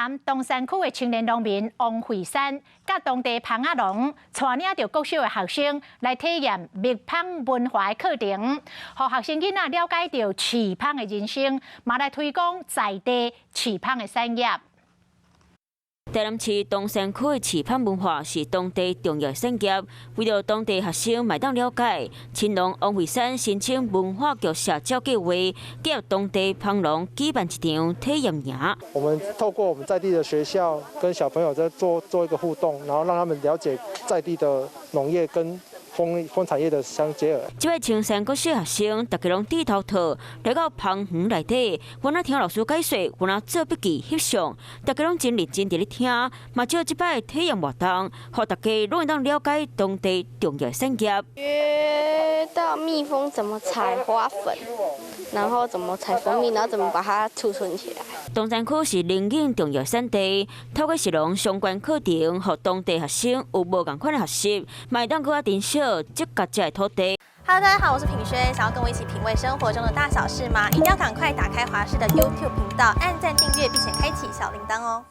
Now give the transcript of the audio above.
南東山區的青年農民王惠山，佮當地蜂仔農帶領著國小的學生來體驗蜜蜂文化的課程，予學生囡仔了解著飼蜂的人生，嘛來推廣在地飼蜂的產業。台南市東山區的飼蜂文化是當地重要產業，為著當地學生嘛會當了解，青農王惠山申請文化局社教計畫，結合當地蜂農舉辦一場體驗營。我們透過我們在地的學校跟小朋友在做一個互動，然後讓他們了解在地的農業跟蜂產業的相結合。這位青山國小學生，大家攏戴頭套來到蜂園內底，有若聽老師解說，有若做筆記翕相，大家攏真認真佇咧聽，嘛藉這擺體驗活動，予大家攏會當了解當地重要產業。學到蜜蜂怎麼採花粉，然後怎麼採蜂蜜，然後怎麼把它儲存起來。東山區是龍井重要產地，透過食農相關課程，予當地學生有無仝款的學習，嘛會當閣較珍惜這家己的土地。 Hello，大家好，我是品軒，想要跟我一起品味生活中的大小事嗎？一定要趕快打開華視的 YouTube 頻道，按讚訂閱，並且開啟小鈴鐺哦。